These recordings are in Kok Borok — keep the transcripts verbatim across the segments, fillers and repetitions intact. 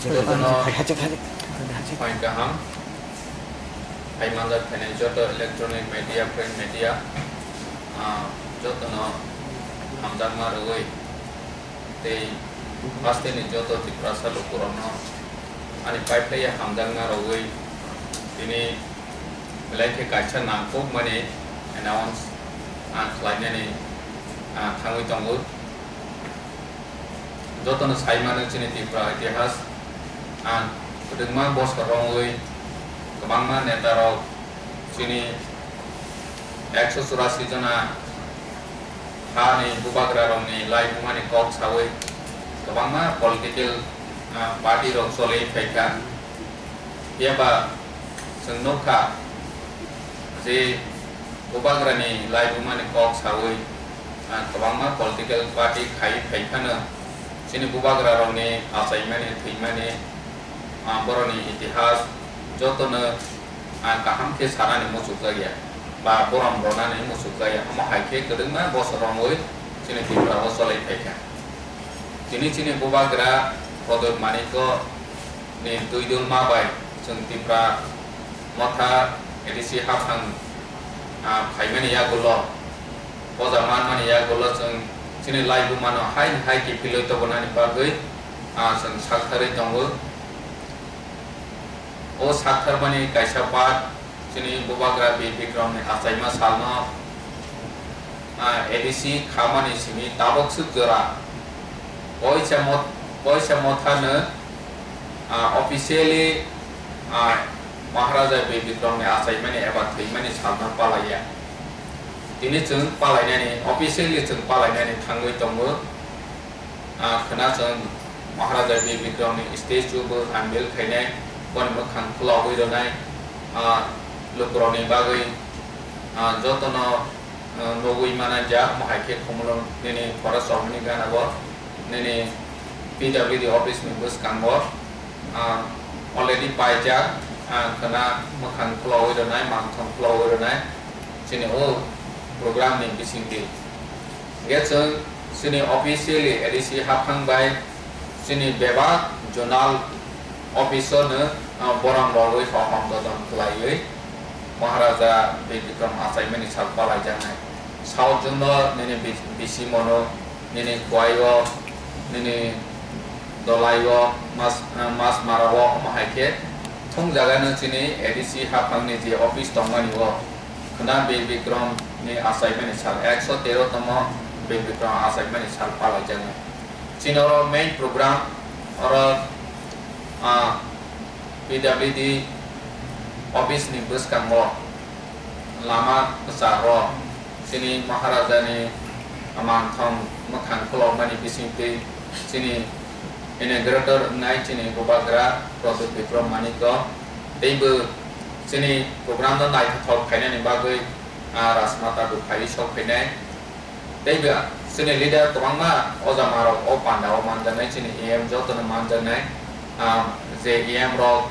Jotono phaikha, jotono phaikha. Phaikha ham. Hai manjak phainai joto electronic media, print media, ah, jotono hamjakma rwui tei hasteni joto Tiprasa lukurokno ani paiphlaiya hamjakma rwui tini belai khe kaisa nangkukmani announce, ah, khlainani, ah, thangwi tongo. Jotono sai mano chini Tripura itihas, ang kwdwkma bosor romwi kwbangma neta rok chini ekso churasi jona hani bubagra rokni laibumani kok sawi kwbangma political, ah, party rok choli phaikha. Phiya ba chwng nukha je bubagrani laibumani kok sawi, ah, kwbangma political party khai phai phano chini bubagra rokni achaimani, thwimani, ah, borokni itihas jotono, ah, kaham khe sanani muchukjakya ba borom rwnani muchukjakya. Omo hai khe kwdwkma bosor romwi chini Tripura o cholai phaikha. Tini chini bubagra Pradyot Manikya ni twi dulma bai chwng Tipra Motha A D C haphang, ah, phaimani yagulo, poja manmani yagulo chwng chini laibumano haini hai kiphilwi tobonani bagwi, ah, chwng saktharwi tongo. O saktharmani kaisa part chini bubagra Bir Bikramni achaima salno, ah, A D C khamani simi tabok swk jora Poisa Mot-, Poisa Mothano, ah, officially, ah, Maharaja Bir Bikramni achaimani eba thwimani salno palaiya. Tini chwng palainani, officially chwng palainani thangwi tongo. Ah, khwna chwng Maharaja Bir Bikramni statue bo unveil khainai, boni mwkhang khulogwi rwnai, ah, lukurokni bagwi, ah, jotono, ah, nugwi mananjak, omo hai khe Khumulwng nini Forest Office ni gana bo, nini P W D office ni bwskango, ah, already paijak, ah, khwna mwkhang khulogwi rwnai, mangthong khulogwi rwnai, chini o program ni bisingtwi. Hingke chwng chini officially A D C haphang bai chini bebak zonal office o no, ah, borom rogwi hohom dodon khlaiwi Maharaja Bir Bikram achaimani sal palaijaknai. South zone o nini bi-, bisi mono, nini Khowai o, nini Dolai o, Mas-, ah, Masmara o, omo hai khe thung jaga no chini A D C haphang ni je office tongmani o. Khwna Bir Bikram ni achaimani sal, ekso tero tomo Bir Bikram achaimani sal palaijaknai. Chini oro main program oro, ah, P W D office ni bwskango lama kwcharo chini Maharaja ni mangthong mwkhang khulokmani bisingtwi chini inaugurator wngnai chini bubagra Pradyot Bikram Manikya teibo chini program no naithothok khainani bagwi, ah, Rajmata bo phaiwi sok phainai. Teibo chini leader kwbangma ojamarok o panda o manjaknai, chini E M jotono manjaknai, ah, je E M rok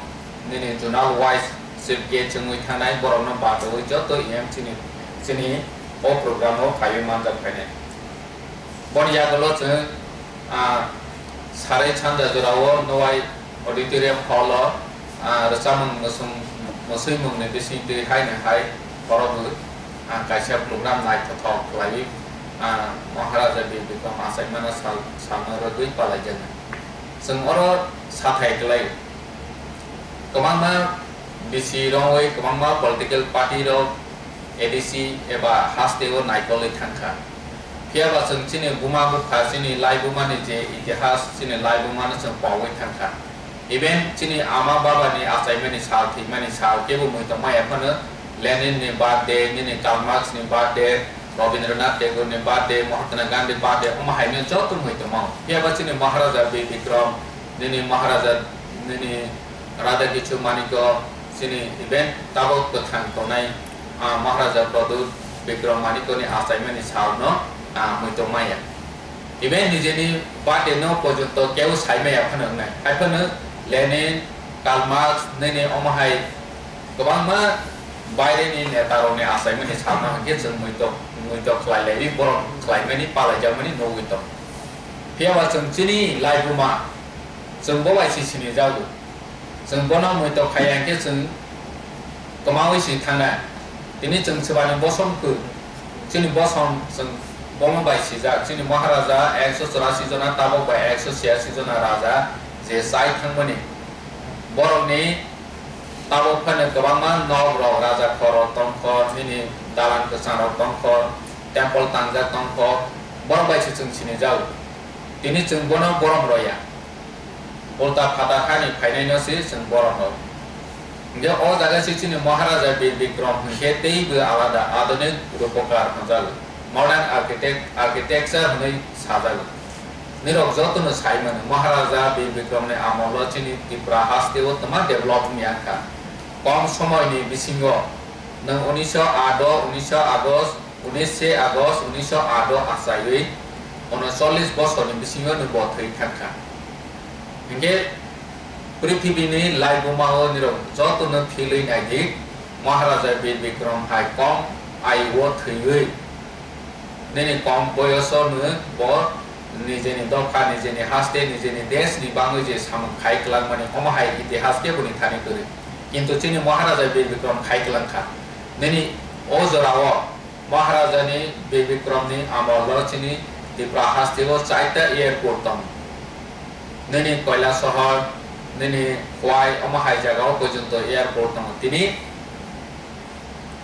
nini zonal wise chief guest wngwi thangnai, borokno bachaui joto E M chini, chini o program o phaiwi manjak phainai. Boni yagulo chwng, ah, sarai sanja jorao Nowai Auditorium Hall o, ah, rwchapmung mwswng, mwswimungni bisingtwi haino hai khoroknwi, ah, kaisa program naithothok khlaiwi, ah, Maharaja Bir Bikram achaimano sal, salno rwgwi palaijaknai. Chwng oro sathai kwlai kwbangma bisi rongwi kwbangma political party rok A D C eba haste o naikolwi thangkha. Phiya ba chwng chini buma bupha, chini laibumani je itihas, chini laibumano chwng pogwi thangkha. Even chini ama babani achaimani sal, thwimani sal kebo muitok maya phano Lenin ni birthday, nini Karl Marx ni birthday, Rabindranath Tagore ni birthday, Mahatma Gandhi birthday, omo haino joto muitok mao. Phiya ba chini Maharaja Bir Bikram, nini Maharaja, nini Radha Kichor Manikya, chini even tabok kwthang tongnai, ah, Maharaja Pradyot Bikram Manikyani achaimani salno, ah, muitok maya. Even nijeni birthday no porjonto keu sai maya phano wngnai. Hai phano Lenin, Karl Marx, nini omo hai kwbangma baireni neta rokni achaimani salno hwnkhe chwng muitok, muitok khlai laiwi borok khlaimani palaijakmani nugwi tongo. Phiya ba chwng chini laibuma Chwng bo bai si sinijago. Chwng bono muito khaiya hinkhe chwng kwmaui si thangnai. Tini chwng swbani bosom khe, chini bosom chwng bono bai sijak. Chini Maharaja ekso churasi jona, tabok bai ekso chhiyasi jona raja je chai thangmani. Borokni tabok phano kwbangma nok rok, raja khor rok tongkho, nini dalan kwchang rok tongkho, temple tangjak tongkho, borok bai se chwng sinijago. Tini chwng bono borom roya. Ulta phatar hani phainaino se chwng borom rok. Hinkhe o jaga se chini Maharaja Bir Bikram hinkhe teibo alada, adhunik rupokar hwnjago. Modern architect, architecture hwnwi sajago. Nirok jotono sai mano, Maharaja Bir Bikramni amolo chini Tripura hasteo twma develop wngya wngkha. Kom somoini bisingo nwng unisho aat o, unisho August, unishe August unisho aat o achaiwi unocholish bosorni bisingo nwng bo thwi thangkha. Hinkhe prithibini laibumao nirok jotono philwi naidi, Maharaja Bir Bikram hai kom ayuo thwiwi nini kom boyoso no bo nijeni dopha, nijeni haste, nijeni desh ni bangwi je samung khai kwlangmani, omo hai itihas khe boni thani kwrwi. Kintu chini Maharaja Bir Bikram khai kwlangkha. Nini o jorao Maharaja ni Bir Bikram ni amol o chini Tripura haste o chaita airport tongo. Nini Koilasohor, nini Khowai, omo hai jaga o porjonto airport tongo. Tini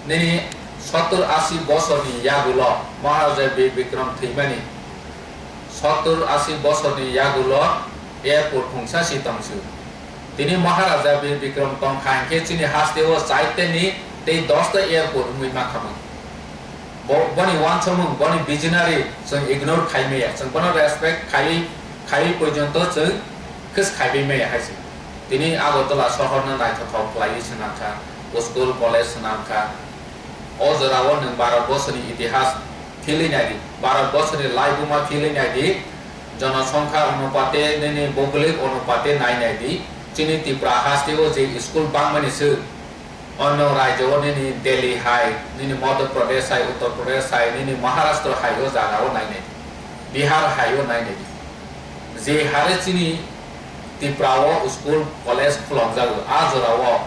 Nini sottor ashi bosorni yagulo Maharaja Bir Bikram thwimani, sottor ashi bosorni yagulo airport khungsa si tongsu. Tini Maharaja Bir Bikram tongkha hinkhe chini hasteo chaiteni tei dosta airport wngwi mankhamung. Bo-, boni wansukmung, boni visionary chwng ignore khai maya, chwng bono respect khai, khai porjonto chwng khis khai maya hai se. Tini Agartala sohorno naithothok khlaiwi swnamkha, school, college swnamkha. O jorao nwng Bharat borsoni itihas philwi naidi, Bharat borsoni laibuma philwi naidi, jonosongkha onupate, nini bhougolik onupate nai naidi, chini Tripura hasteo je school bangmani se, onno rajyo o nini Delhi hai, nini Madhya Pradesh hai, Uttar Pradesh hai, nini Maharashtra hai o jaga o nai naidi, Bihar hai o nai naidi. Je hare chini Tripura o school college khulokjago, a jora o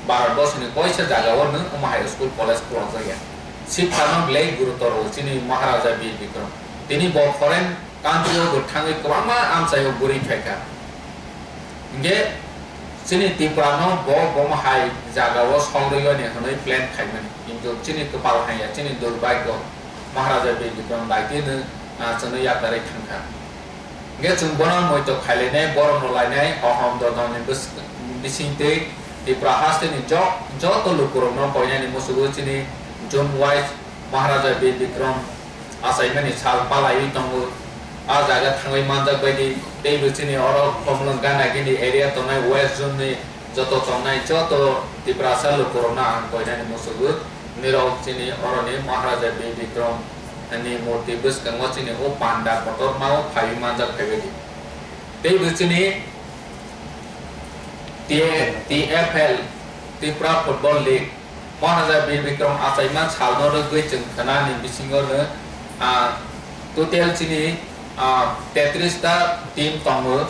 Bharat borsoni koisa jaga o nwng omo hai school college khulokjakya. Sikha no belai gurutor o chini Maharaja Bir Bikram. Tini bo foreign country o bo thangwi kwbangma amchai o bwrwi phaikha. Hinkhe chini Tripura no bo bomo hai jaga o sogwi o ni hwnwi plan khaimani. Kintu chini kwpal hamya, chini durbhagyo Maharaja Bir Bikram bai khe no, ah, chwngno yakarwi thangkha. Hinkhe chwng bono moito khailainai, borom rwlainai, hohom dodon ni bwswk-, bisingtwi Tripura hasteni jo-, joto lukurokno koinani musugo chini June wise Maharaja Bir Bikram achaimani sal palaiwi tongo. A jaga thangwi manjak baidi teibo chini oro Khumulwng Gana Gini area tongnai West Zone ni joto tongnai joto Tiprasa lukurokno ang koinani musugo. Nirok chini oroni Maharaja Bir Bikram ni murti bwskango chini o panda kotorma o phaiwi manjak phaibaidi. Teibo chini T-, T F L, Tripura Football League, Maharaja Bir Bikram achaima salno rwgwi chwng khwnani bisingo no, ah, total chini, ah, tetris ta team tongo.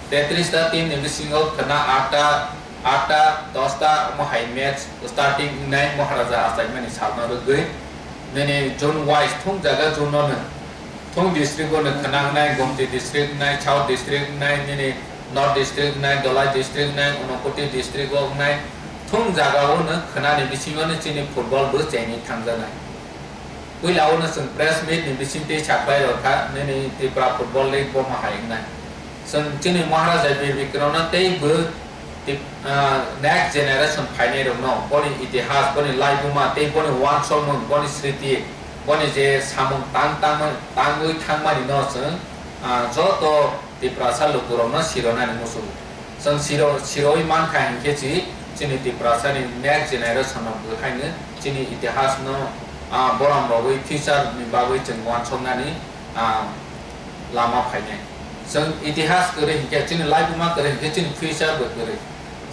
Tetris ta team ni bisingo khwna atta, atta, dosta omo hai match starting wngnai Maharaja achaimani salno rwgwi. Nini zone wise thung jaga zone no no. Thung district o no khwna wngnai, Gomti district wngnai, South district wngnai, nini North district wngnai, Dholai district wngnai, Unakoti district o wngnai. Thung jaga o no khwnani bisingo no chini football bo chengwi thangjaknai. Puila o no chwng press meet ni bisingtwi sakhlai rwkha, nini Tripura Football League bo ma hai wngnai. Chwng chini Maharaja Bir Bikram no tei bo Tip-, ah, next generation phainai rokno boni itihas, boni laibuma tei boni uansukmung, boni sriti, boni je samung tang tangma-, tangwi thangmani no chwng, ah, joto Tiprasa lukurokno sironani muchungo. Chwng siro-, siroi mankha hinkhe chi chini Tiprasani next generation no bwhaino chini itihas no, ah, borom rogwi future ni bagwi chwng uansuknani, ah, lama phainai. Chwng itihas kwrwi hinkhe chini laibuma kwrwi hinkhe chini future bo kwrwi.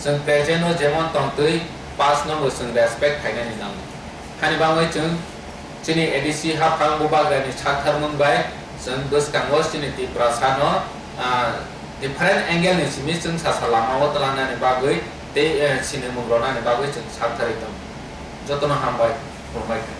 Chwng present o jemon tongtwi past no bo chwng respect khainani nango. Hani bagwi chwng chini A D C haphang bubagrani saktharmung bai chwng bwskango chini Tiprasa no, ah, different angle ni simi chwng sasa lama o twlangnani bagwi tei, eh, sinimung rwnani bagwi chwng sak tharwi tongo. Jotono hambai, khulumbai kha.